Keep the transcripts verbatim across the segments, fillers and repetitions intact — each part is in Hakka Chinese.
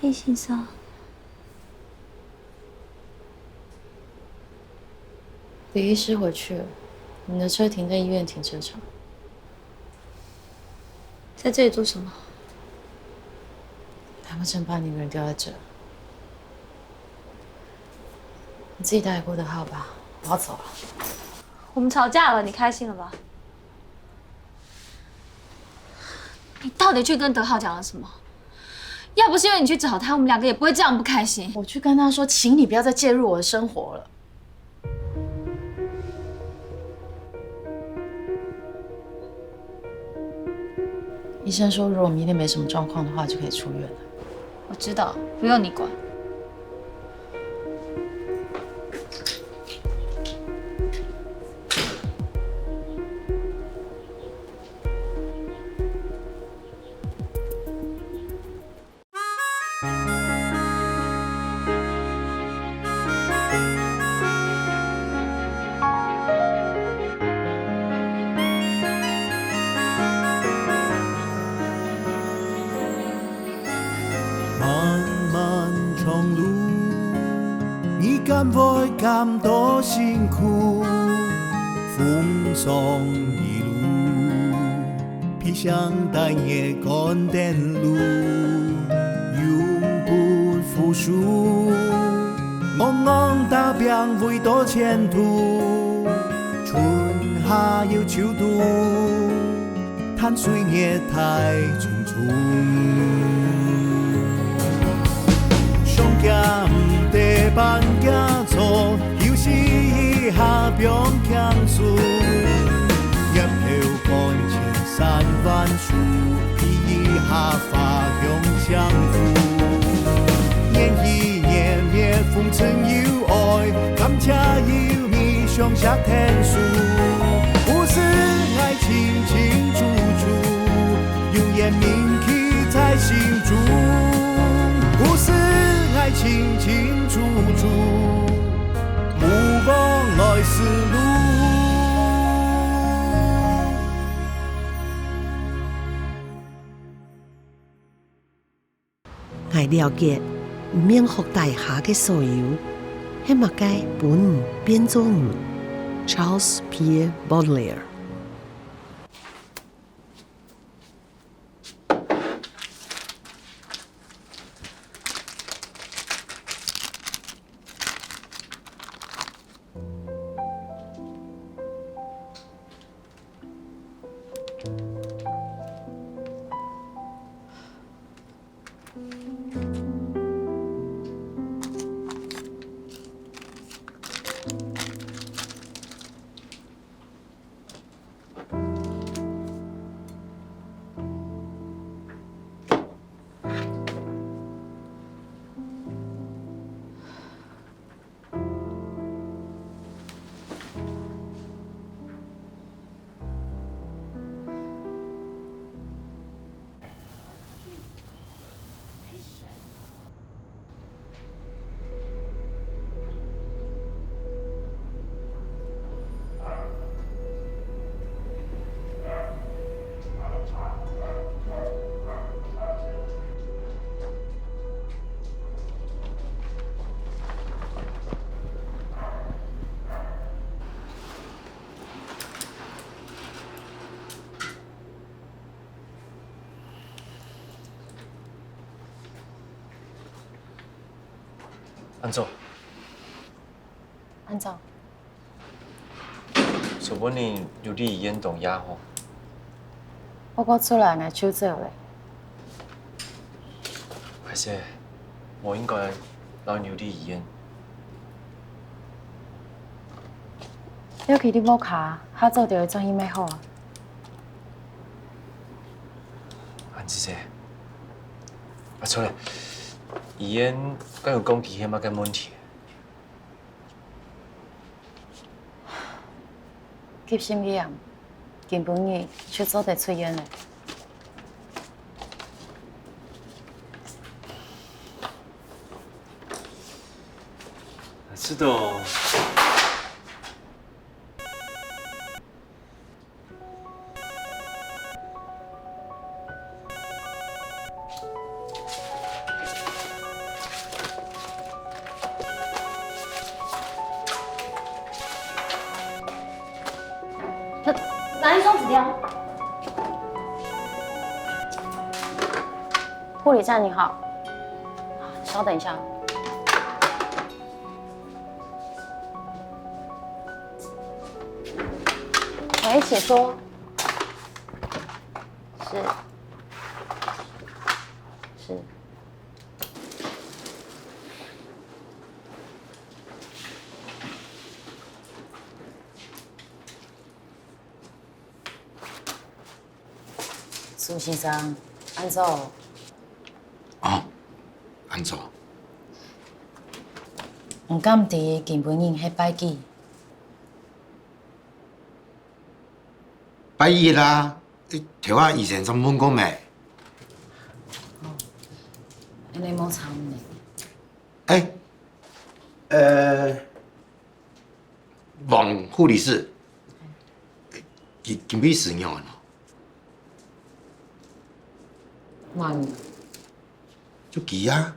李先生，李医师回去了，你的车停在医院停车场。在这里做什么？难不成把你一个人丢在这？你自己带过得好吧？我要走了。我们吵架了，你开心了吧？你到底去跟德浩讲了什么？要不是因为你去找他，我们两个也不会这样不开心。我去跟他说，请你不要再介入我的生活了。医生说，如果明天没什么状况的话，就可以出院了。我知道，不用你管。漫漫長路，你敢會感到辛苦？風霜一路，披上大雪趕等路，永不服輸。戇戇打拚為著前途，春夏又秋冬， 嘆歲月太匆匆。上家毋得半家做，休息一下放輕鬆。銳頭趕前山萬樹，披一下花香相扶。年已年滅風塵又愛，感謝有 你相惜天數，故事愛清清楚楚，永遠銘記在心中。故事愛清清楚楚，莫忘來時路。 𠊎了解，毋免學大家个所有，係麼个分你變做你。Charles Pierre Baudelaire。 恁早。恁早。昨晡日有在醫院當夜吼？報告出來，𠊎就走了。壞勢，無應該摎你留在醫院。你屋下在屋下，下晝就會轉去乜好啊？ 恁仔細。啊，著了，醫院敢有講佢係麼个問題？急性胃炎，今晡日就做得出院了。啊，知道。拿一双纸条。护理站你好，稍等一下。喂，请说。是。是。 苏先生，恁早。哦，恁早。毋敢知今晡日係拜幾？拜一啦，頭下醫生正問過咩？哦，恁呢無差呢。哎，呃， 王護理師，今，今晡日仰般哦？滿意。就佢啊。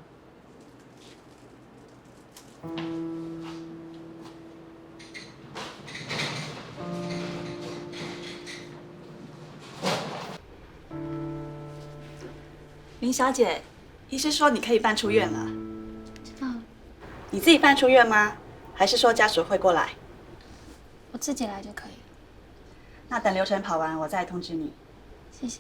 林小姐，医师说你可以办出院了。嗯。你自己办出院吗？还是说家属会过来？我自己来就可以。那等流程跑完，我再通知你。谢谢。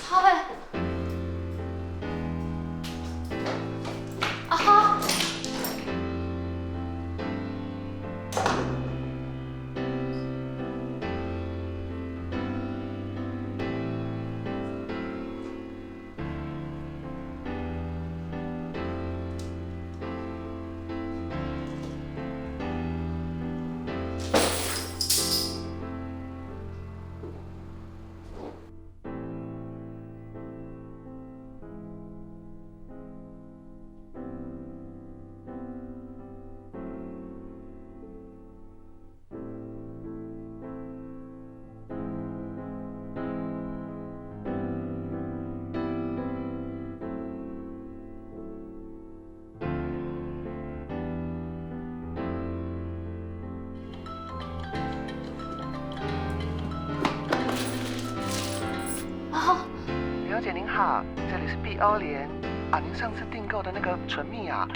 好欸。啊哈。 啊，刘姐您好，这里是必欧联啊，您上次订购的那个唇蜜啊。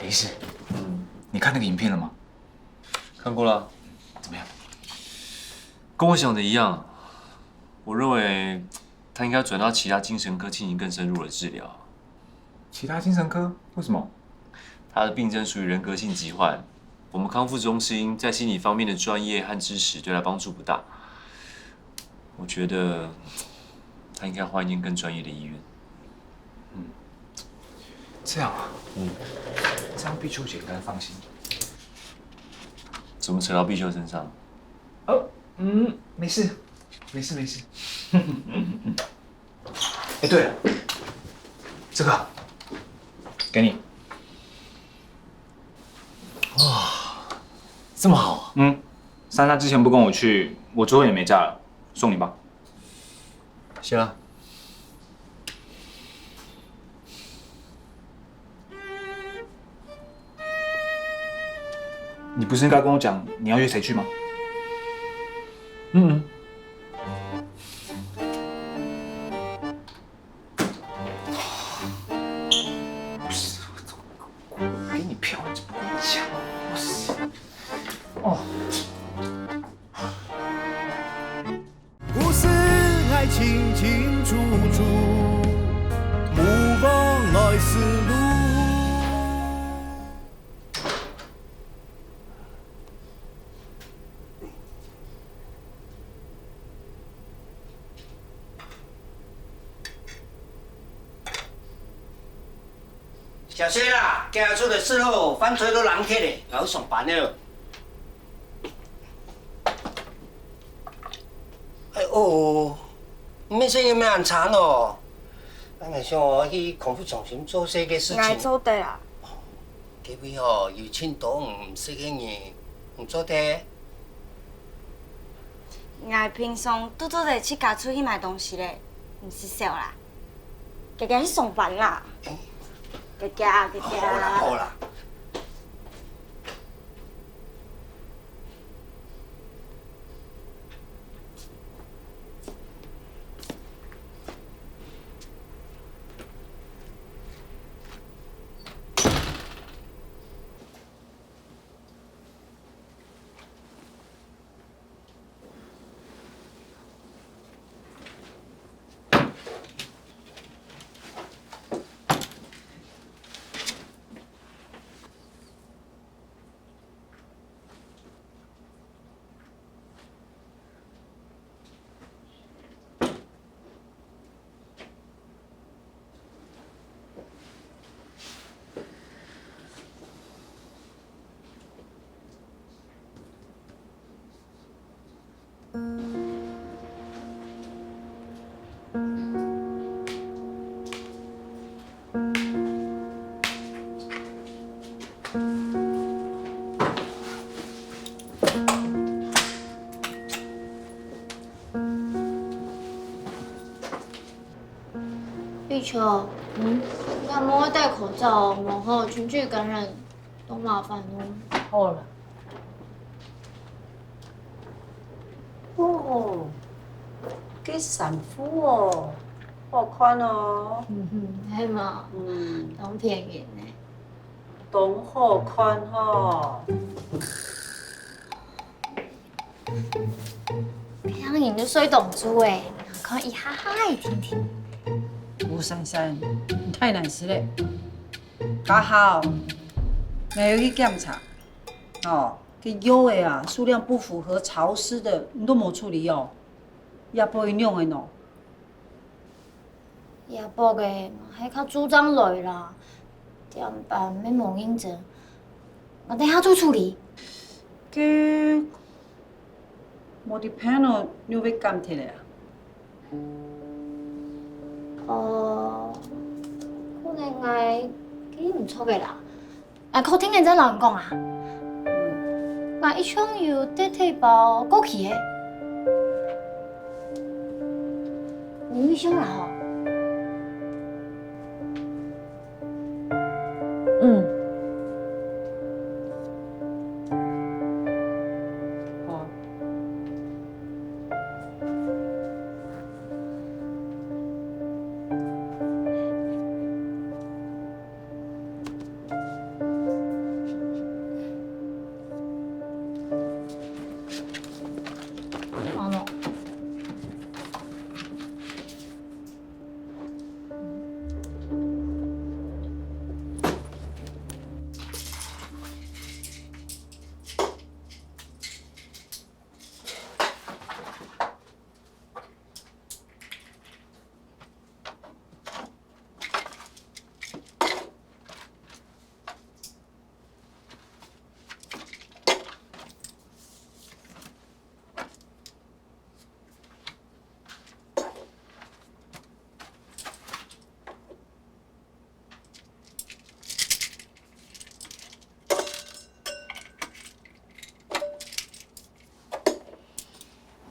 林医师，你看那个影片了吗？看过了，怎么样？跟我想的一样，我认为他应该转到其他精神科进行更深入的治疗。其他精神科？为什么？他的病症属于人格性疾患，我们康复中心在心理方面的专业和支持对他帮助不大。我觉得应该换一间更专业的医院。嗯，这样啊，嗯，这样碧秋姐应该放心。怎么扯到碧秋身上？哦，嗯，没事，没事，没事。哎，对了，这个给你。哇，这么好啊！嗯，珊珊之前不跟我去，我最后也没嫁了，送你吧。谢了。你不是应该跟我讲你要约谁去吗？嗯嗯。 给你票，你就不跟我讲。我是，哦。故事爱清清楚楚，莫忘来时路。 小心啦，今日出个事咯，翻車都冷忒咧，𠊎愛上班了。哎哦，你面色有咩恁慘哦？𠊎想哦，去康復中心做些个事情。𠊎做得啦。該位哦，有盡多毋識个人，你做得？𠊎平常都做得自家出去買東西咧，毋使愁啦。 姐姐去上班啦。姐姐，姐姐。好啦，好啦。玉秋，嗯，你敢莫戴口罩哦，無好群聚感染，當麻煩哦。好啦。哦，這衫褲哦，好看哦。嗯哼，係嘛？嗯。當便宜呢。當好看吼。 平日就睡當晝欸，看一下下仔定定。吳珊珊，你太難食咧。家下哦，𠊎愛去檢查，哦，該藥仔啊，數量不符合潮濕的，你都無處理哦。這擺仰仔呢？ 這駁个嘛係較注重來啦，點辦乜無認真，𠊎等下做處理。該無滴片哦，你會感忒个啊？哦，可能𠊎記毋著个啦。 𠊎確定个再摎你講啊。𠊎一共有得體包過期个。你有印象啦吼？嗯。好。 完了。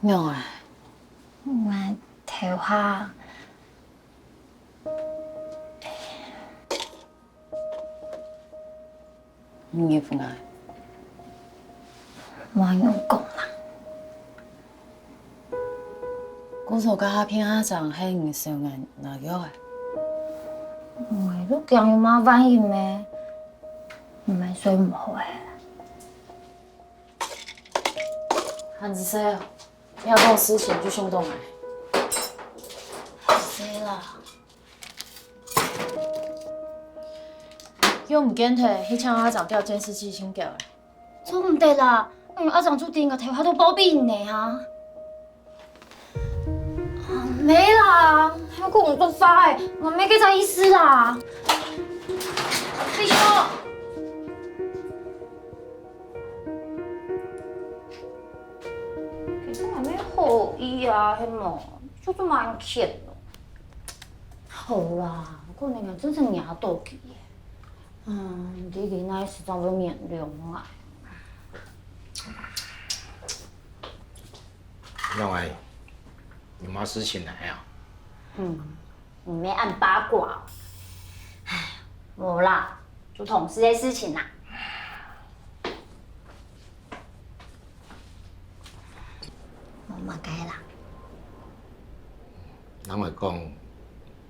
仰啊？𠊎頭下你入來。無仰講啦。姑嫂該下騙阿正係你收人拿藥啊？𠊎就驚有麼萬一咩？毋係睡毋好欸。還係睡啊，你還有事情就想到來。睡啦。 又毋見忒，去請阿正調監視器清繳欸。做毋得啦，嗯，阿正注定个頭下都包庇你呢啊！啊，無啦，還講毋做法欸，𠊎無該隻意思啦。你說，其實𠊎無好意啊，係無？就這麼安全咯。 好啦，可能𠊎真正惹到佢。嗯，佢佢哪時正會原諒𠊎？兩位，有麼事情來啊？嗯，你乜恁八卦哦。唉，無啦，就同事个事情啦。無麼个啦。 人會講，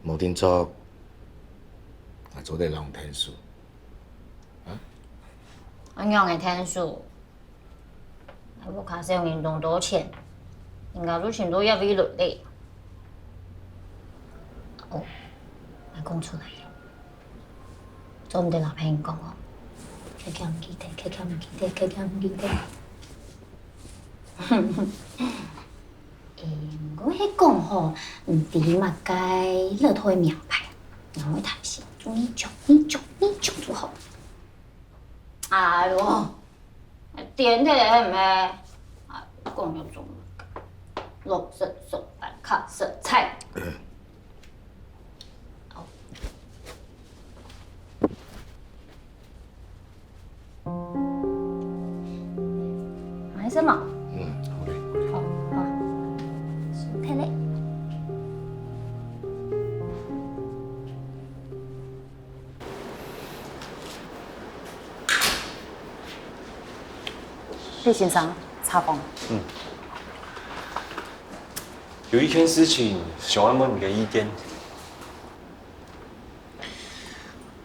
無定著，𠊎做得摎你𢯭手。啊？𠊎仰會𢯭手？𠊎屋下少人當多錢，人家就尋到一位律師。哦，𠊎講出來了，做毋得摎別人講哦。佢佢毋記得，佢佢毋記得，佢佢毋記得。 欸，毋過係講吼，毋知麼个樂透个名牌，然後一貪心，中一獎，一獎，一獎就好。哎喲，癲个係毋係？哎，講又中，六色手辦卡色彩。 還有什麼？嗯，好嘞，好嘞。好，好，收起來。李先生，茶飯。嗯。有一件事情想要問你个意見。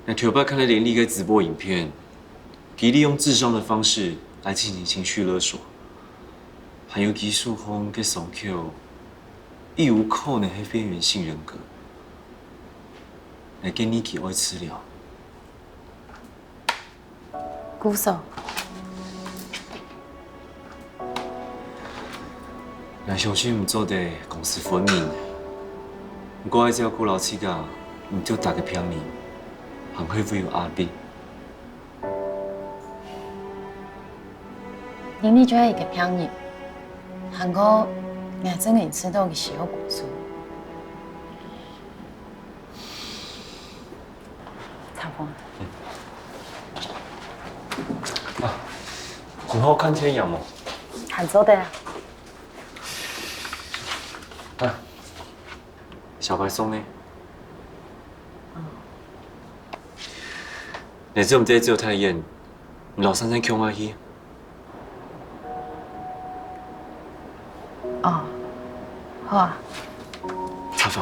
𠊎頭擺看了林立个直播影片，佢利用智障的方式來進行情緒勒索，還有技術上个傷口，極有可能係邊緣性人格。𠊎建議佢愛治療。 姑嫂。𠊎相信你做得公私分明，毋過愛照顧老自家，毋著逐个病人，還係會有壓力。明明就係一個病人，還過𠊎正經知道佢需要幫助。 茶飯。啊，你好看電影無？還做得啊。啊，小白送呢？你知毋知只有太演，你老三才共下去。 哦，好啊。茶飯。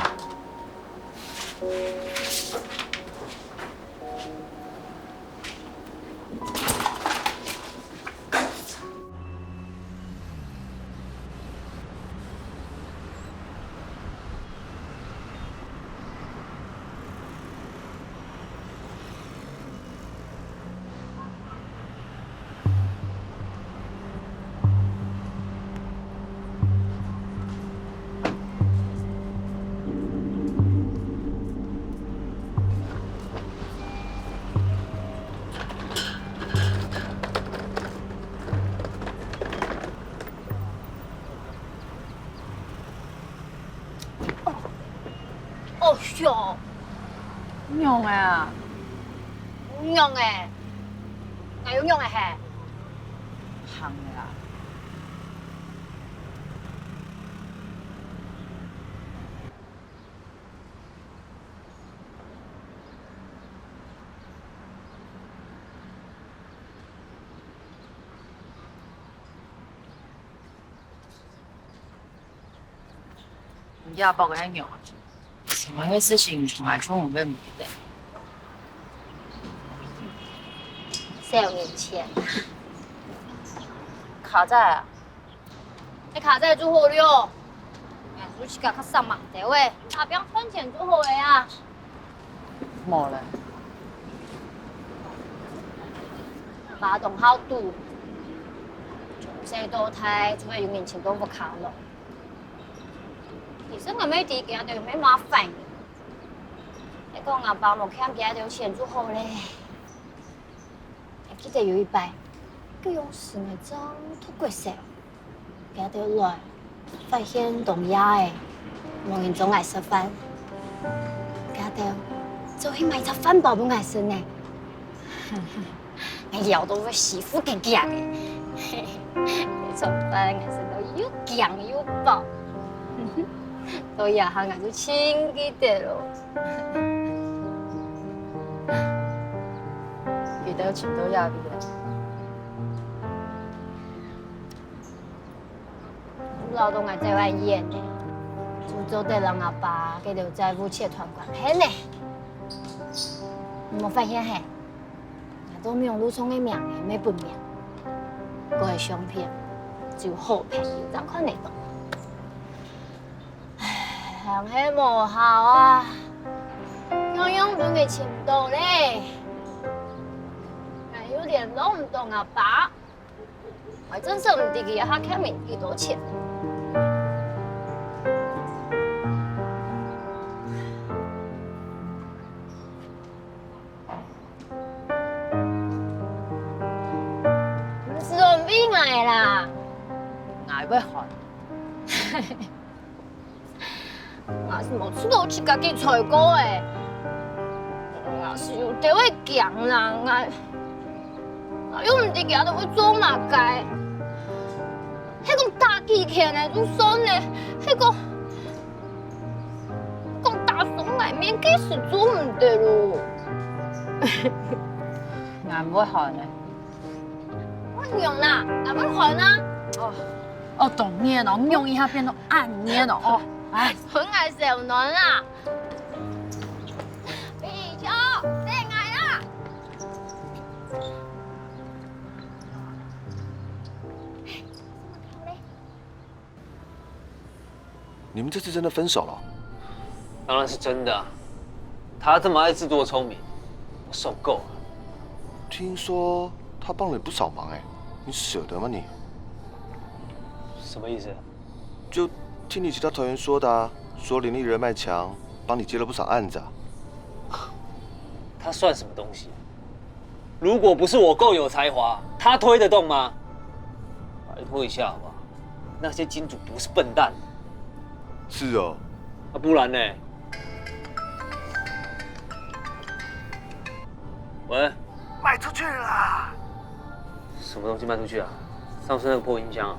哦喲，仰仔啊？仰仔？哪有仰仔嘿？行啦。也包个樣，什麼个事情從來就毋會毋記得。少年錢啊！卡債啊？你卡債做好了，𠊎自家較省吂兜仔，打拚賺錢就好了啊。無咧。爸當好賭，從細到大就會有人請到屋下咯。 其實𠊎乜知佢兜乜麻煩，係講阿爸無欠佢兜錢就好咧。𠊎記得有一擺，佢用十元張渡國小，佢兜來，發現當夜仔，無人招𠊎食飯，佢兜走去買隻飯包分𠊎食呢。 𠊎枵到會死，腹肌遽遽个。該餐飯𠊎食到又靚又飽，到這下𠊎就盡記得咯。佢兜尋到這位啊？就恅到𠊎走恁遠呢，就做得摎阿爸佢兜債務切斷關係呢。你無發現係？ 𠊎在網路上个名仔乜分明，該相片只有好朋友正看得到。唉，還係無效啊！樣樣分佢尋到咧，𠊎又聯絡毋到阿爸，𠊎真實毋知佢這下欠人幾多錢。 毋使安慰𠊎啦，𠊎會還。𠊎係無試著自家去衰過欸，𠊎係有兜仔驚啦，𠊎，𠊎又毋知佢兜會做麼个。係講打幾拳仔就算咧，係講 講打傷𠊎面，該就做毋得咯。𠊎毋會還欸。仰般啦，𠊎會還啊。哦，哦，當然哦，仰一下變到恁樣哦，哦，唉。分𠊎小暖啊。皮球，等𠊎啊。 你們這次真的分手了？當然是真的啊。他這麼愛自作聰明，我受夠了。聽說他幫了你不少忙欸，你捨得嗎你？什麼意思？就聽你其他團員說的啊，說林立人脈強，幫你接了不少案子啊。他算什麼東西啊？ 如果不是我夠有才華，他推得動嗎？拜託一下好不好？那些金主不是笨蛋。是哦。啊，不然呢？喂？賣出去了啦！什麼東西賣出去啊？上次那個破音箱啊？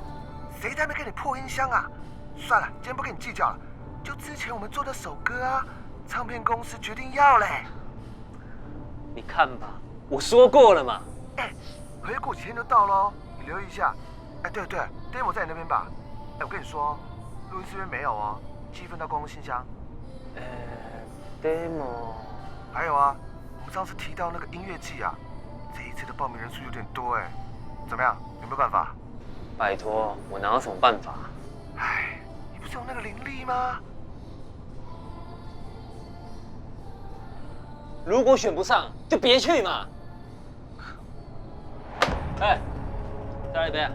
誰在那邊跟你破音箱啊？算了，今天不跟你計較了，就之前我們做那首歌啊，唱片公司決定要嘞。 你看吧，我說過了嘛。哎，合約過期限就到了哦，你留意一下。哎，對了對了，demo在你那邊吧？哎，我跟你說哦，錄音室那邊沒有哦，寄一份到公司信箱。呃，demo。還有啊，我們上次提到那個音樂季啊，這一次的報名人數有點多哎，怎麼樣？有沒有辦法？拜託，我哪有什麼辦法？哎，你不是有那個林立嗎？ 如果選不上，就別去嘛。哎，再來一杯啊。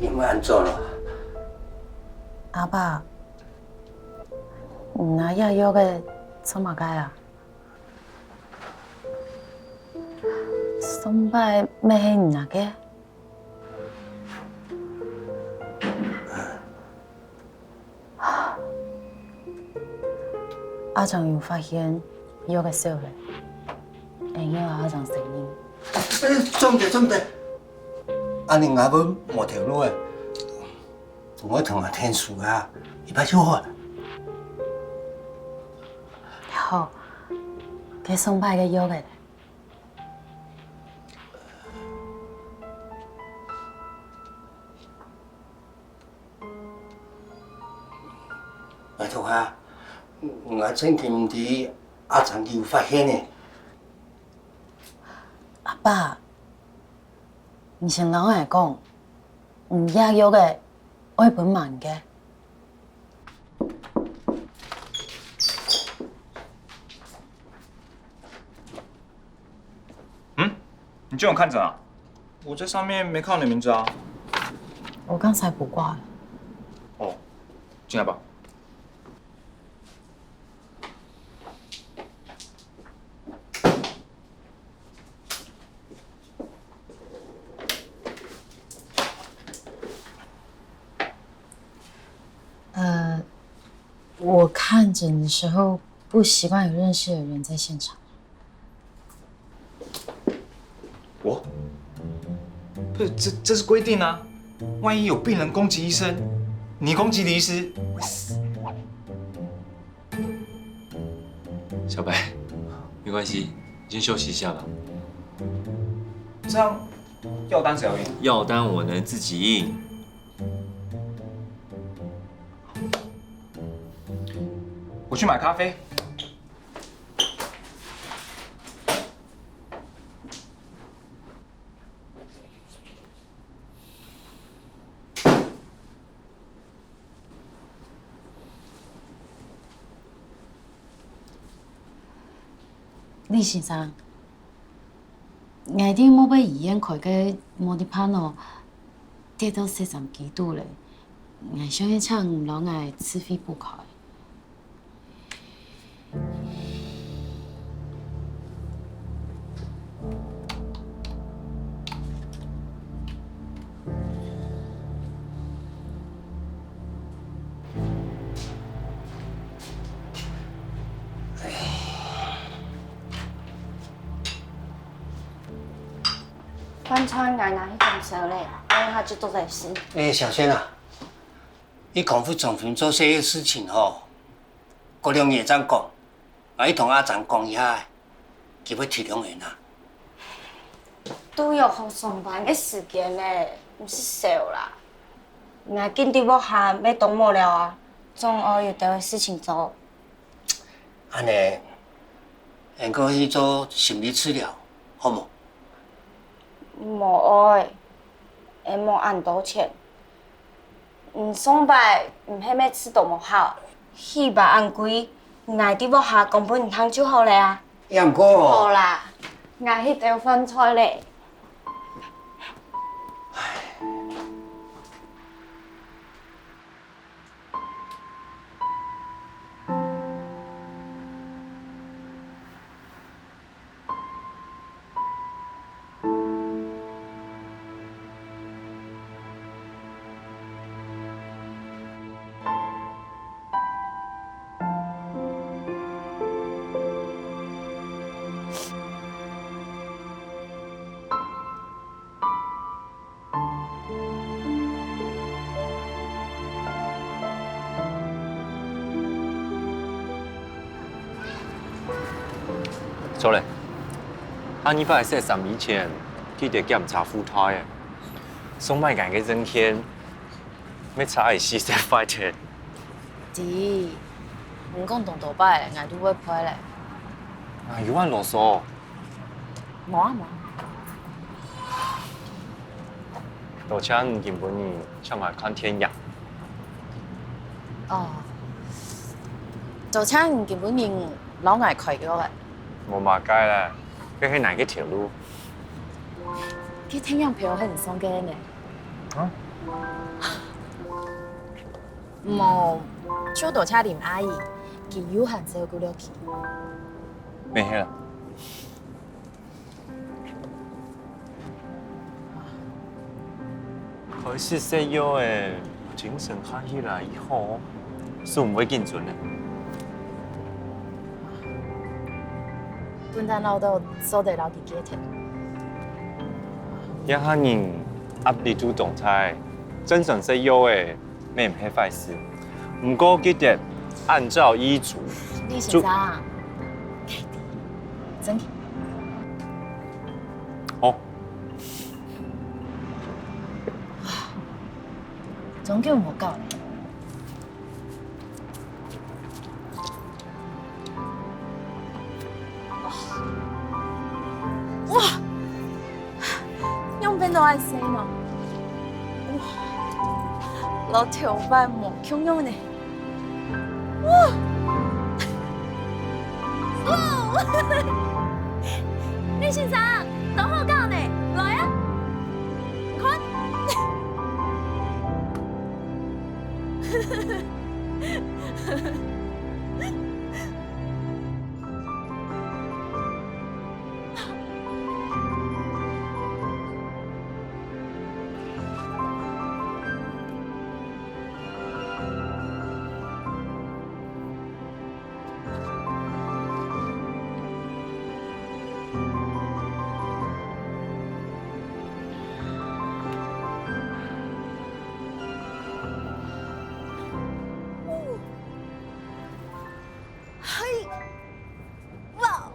你毋愛恁做咯。阿爸，你拿藥藥个做麼个啊？上擺乜係你拿个？ 阿長有發現藥个少了，會要阿長承認。哎，做毋得，做毋得！恁樣𠊎會無頭路誒。𠊎同阿天叔啊，一擺就好了。好，該上擺个藥个咧？ 拜託啊，𠊎真經毋知阿長佢有發現呢。阿爸，你先摎𠊎講，你這藥仔愛分麼人个？ 嗯？你竟有看診啊？我在上面沒看到你的名字啊。我剛才補掛了。哦，進來吧。 呃，我看诊的时候不习惯有认识的人在现场。我？不是，这这是规定啊！万一有病人攻击医生，你攻击李医师，会死。小白，没关系，你先休息一下吧。这样药单谁要印？药单我能自己印。 我去买咖啡。李先生， 𠊎兜無被醫院開个Modipano跌到洗衫機肚了，𠊎想愛請你摎𠊎自費補開。 飯菜𠊎拿去放燒咧，等下就做得食。哎，小仙啊，你講副總平做這些事情吼，過兩日正講，𠊎去同阿展講一下，佢會體諒人啊。都約好上班个時間咧，毋使愁啦。𠊎緊在屋下乜擋無了啊，總愛有兜个事情做。 恁呢，𠊎過去做心理治療，好無？無愛，𠊎無恁多錢。你上擺毋係乜試著無效，起碼恁貴，𠊎在屋下講分你聽就好了啊。也毋過，好啦，𠊎去兜飯菜咧。 著咧，下二擺洗衫以前，記得檢查褲帶仔。上擺𠊎个證件，乜差一息仔壞忒。知，你講當多擺，𠊎都會背咧。哪有恁囉嗦？ 無啊，無啊。多謝你今晡日請𠊎看電影。哦，多謝你今晡日摎𠊎開藥仔。無麼个啦，該係𠊎个頭路。該電影票係你送个呢？啊？無，就多謝林阿姨，佢有閒照顧了佢。無係啦。 開始食藥仔，精神看起來已好，係毋會緊張了。本旦恅著做得摎佢解脫。這下人壓力都當大，正常食藥仔， 乜毋係壞事。毋過記得按照醫囑。李先生，真的。哦。終究無搞了。 哇，仰變到恁細呢？哇，摎頭擺無共樣呢。哇，哇，李先生，當好搞呢，來啊，你看。 嘿，哇！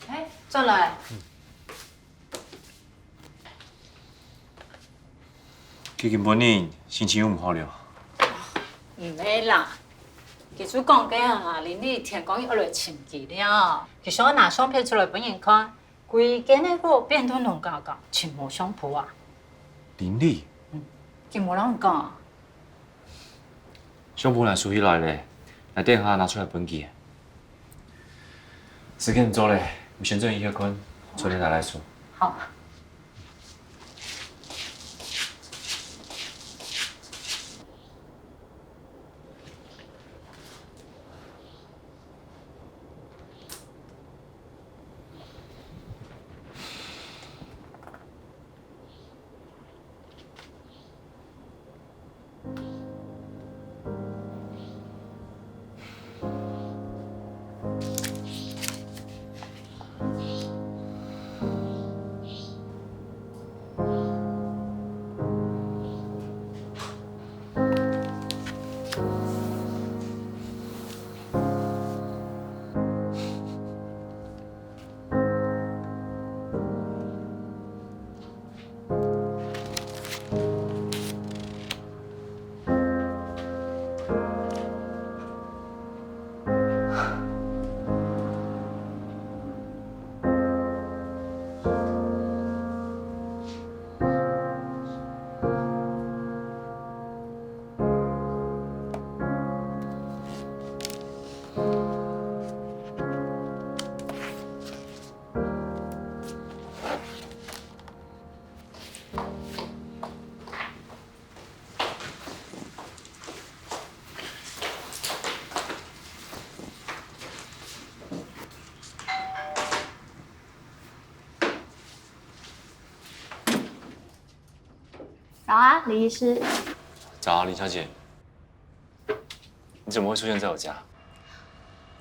哎，轉來。佢今晡日心情有毋好了？毋係啦，佢就講該下，林麗天光日愛來尋佢了。佢想愛拿相片出來分人看，歸間个屋變到亂搞搞，盡無相簿啊。林麗？嗯，佢無摎你講啊？ 相簿拿收起來咧，𠊎等下拿出來分佢。時間毋早咧，𠊎先轉去歇睏，做得拿來收。好。早啊，李医师。早啊，林小姐。你怎么会出现在我家？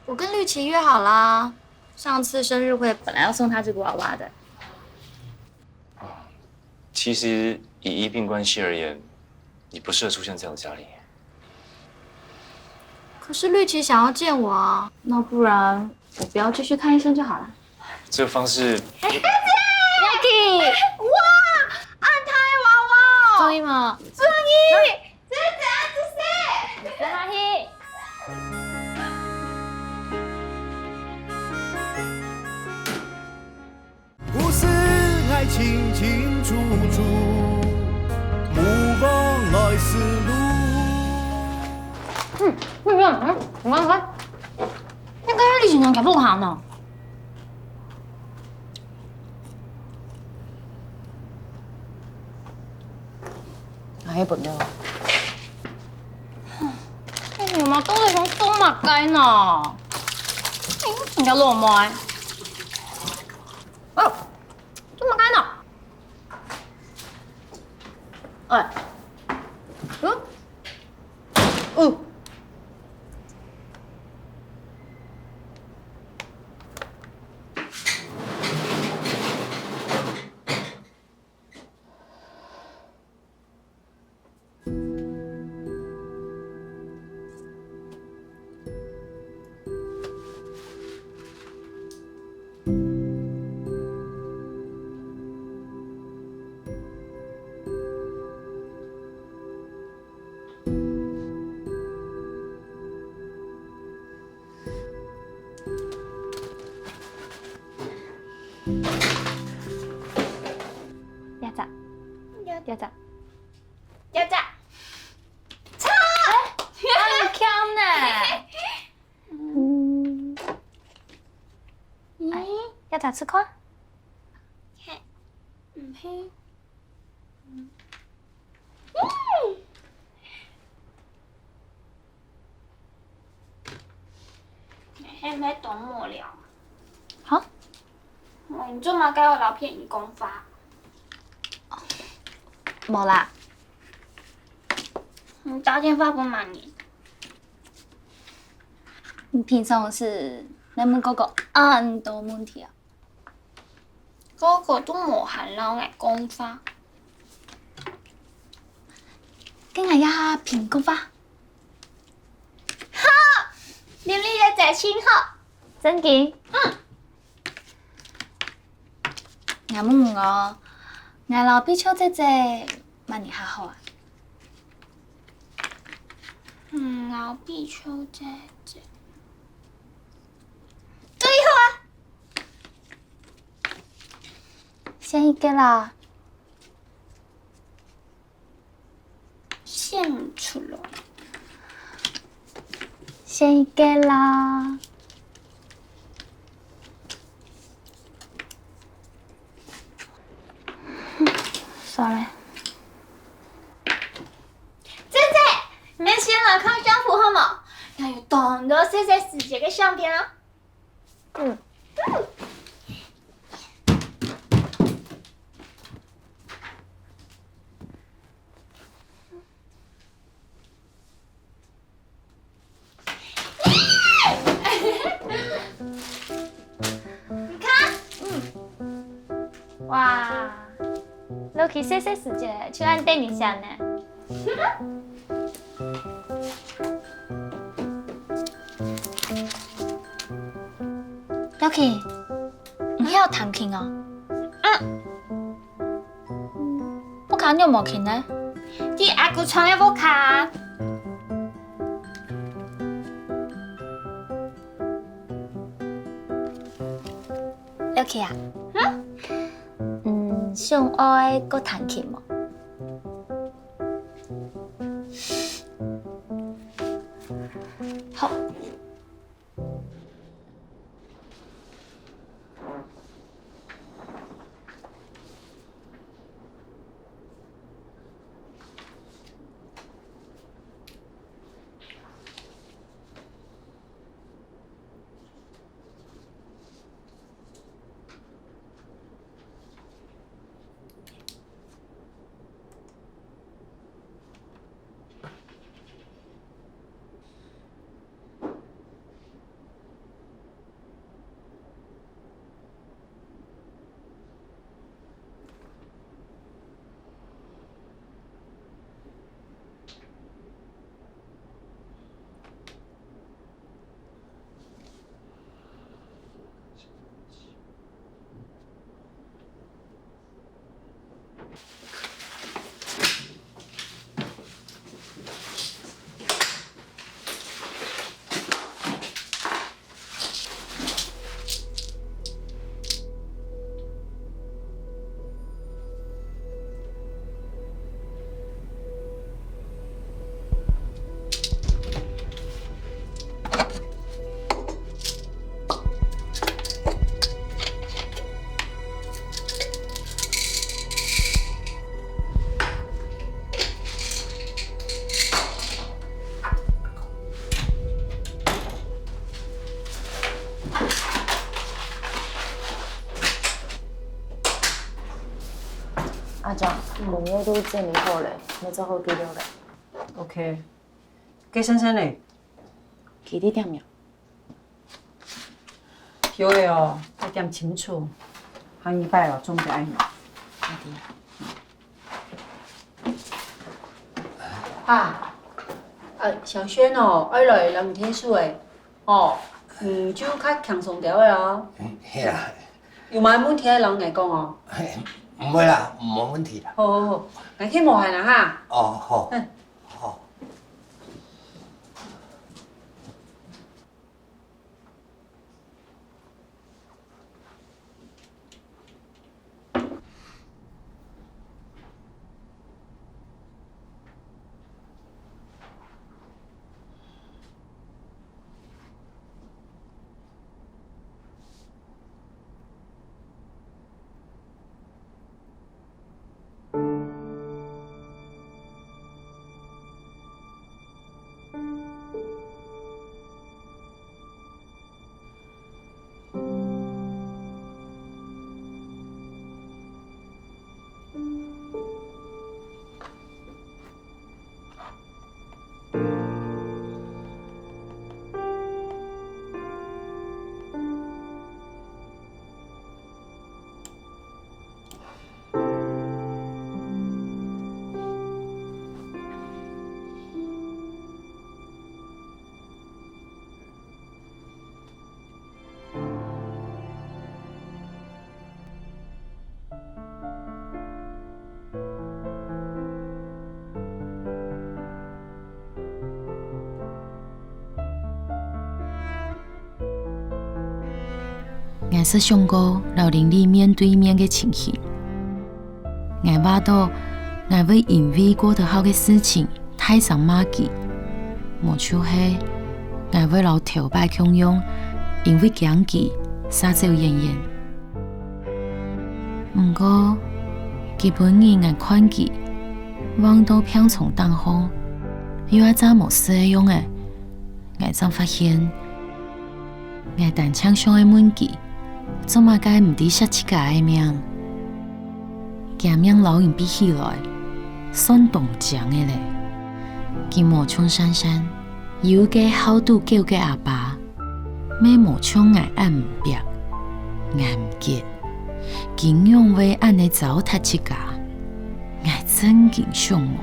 我跟绿琪约好啦，上次生日会本来要送她这个娃娃的。其实以医病关系而言，你不适合出现在我家里。可是绿琪想要见我啊，那不然我不要继续看医生就好了。这个方式，Lucky，哇，安胎娃娃，中意吗？中意，姐姐，谢谢。你跟他去。 故事愛清清楚楚，毋枉來時路。嗯，那个，嗯，你看看，那个李先生给不好呢。哎，不对。哎，你嘛到底想做麼个呢？哎，人家老妹。 哦，做麼个呢？哎，嗯，哦。這隻，這隻，這隻。 差！哎，恁強呢！嗯，哎，要咋吃看？嘿，嗯，嘿。嗯。嘿，你在等我了。好。哦，你做麼个愛摎別人講話？無啦。 你打電話分麼人？你平常時來問哥哥恁多問題啊？哥哥都無閒摎𠊎講話。該𠊎也陪你講話。好，你這隻真好。真个？嗯。 𠊎問你哦，𠊎摎碧秋姐姐麼人較好啊？嗯，摎碧秋姐姐最好啊！選一個啦。 選出來。選一個啦。算了。姐姐，你先來看相簿好無？𠊎有當多細細時節个相片哦。 嗯。你看，嗯。哇，Lucky細細時節就恁得人惜呢。 Lucky，你曉彈琴哦？嗯。屋下仰無琴呢？在阿姑丈个屋下。Lucky啊，嗯？嗯，想愛過彈琴無？ 好。阿章，網頁都整理好了，你做好記錄了。OK，該先生呢？佢在店面。有个哦，愛點清楚，下禮拜哦，總得愛用。好的。 啊，呃，小軒哦，愛來摎你𢯭手誒，哦，嗯，就較輕鬆兜仔哦。嗯，係啦。有麼个問題愛摎𠊎講哦。嘿，毋會啦，無問題啦。好好好，𠊎去無閒啦哈。哦，好。嗯。好。 𠊎識想過摎鄰里面對面个情形。𠊎話著，𠊎會因為過得好个事情大聲罵佢，無就係𠊎會摎頭擺共樣，因為驚佢，煞走遠遠。 毋過，今晡日𠊎看佢橫到病床頂項，又一隻無事个樣仔，𠊎正發現，𠊎單淨想愛問佢，做麼个毋知惜自家个命？驚命摎人比起來，算當靚个咧。佢無像珊珊，有個好賭狗个阿爸，乜無像𠊎恁毋迫，𠊎毋急。 佢仰會恁呢糟蹋自家？𠊎真經想無。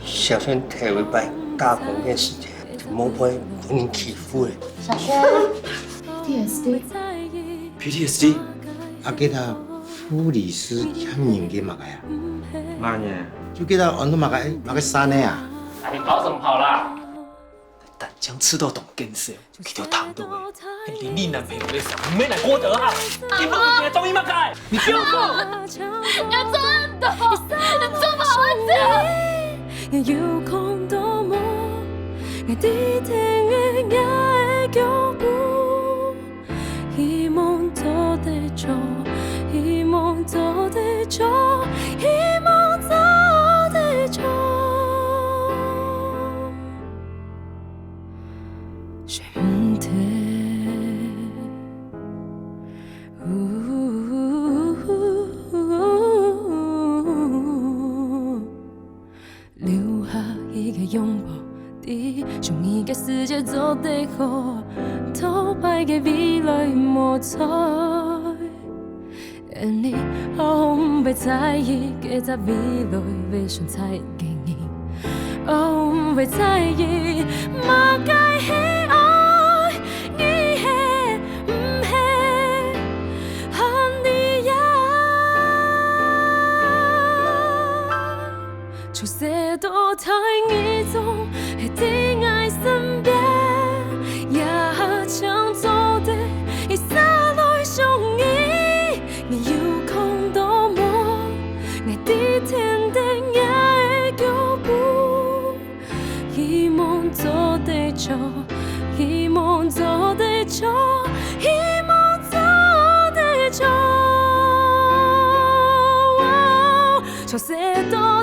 小軒頭一擺打工个時節，就無被分人欺負咧。小軒，P T S D。P T S D？啊，該隻護理師欠人个麼个啊？麼个？就該隻安到麼个，麼个山个啊？哎，你跑什麼跑啦？ 單淨試著當見笑，佢就聽著欸。連你男朋友都想，你沒來過得哈？你不如你還中意麼个？你不要說。你做很多，你做不好這樣。留下一個擁抱，在屬於你个世界做得好，頭擺个未來無在。 你毋會在意，該隻未來會存在个你，毋會在意，麼个係愛，你係毋係，喊你呀。出世到大，你總係在𠊎身邊，也淨做得一儕來想你。 你有看著無？𠊎在天頂，你个腳步。希望做得著，希望做得著，希望做得著。從細到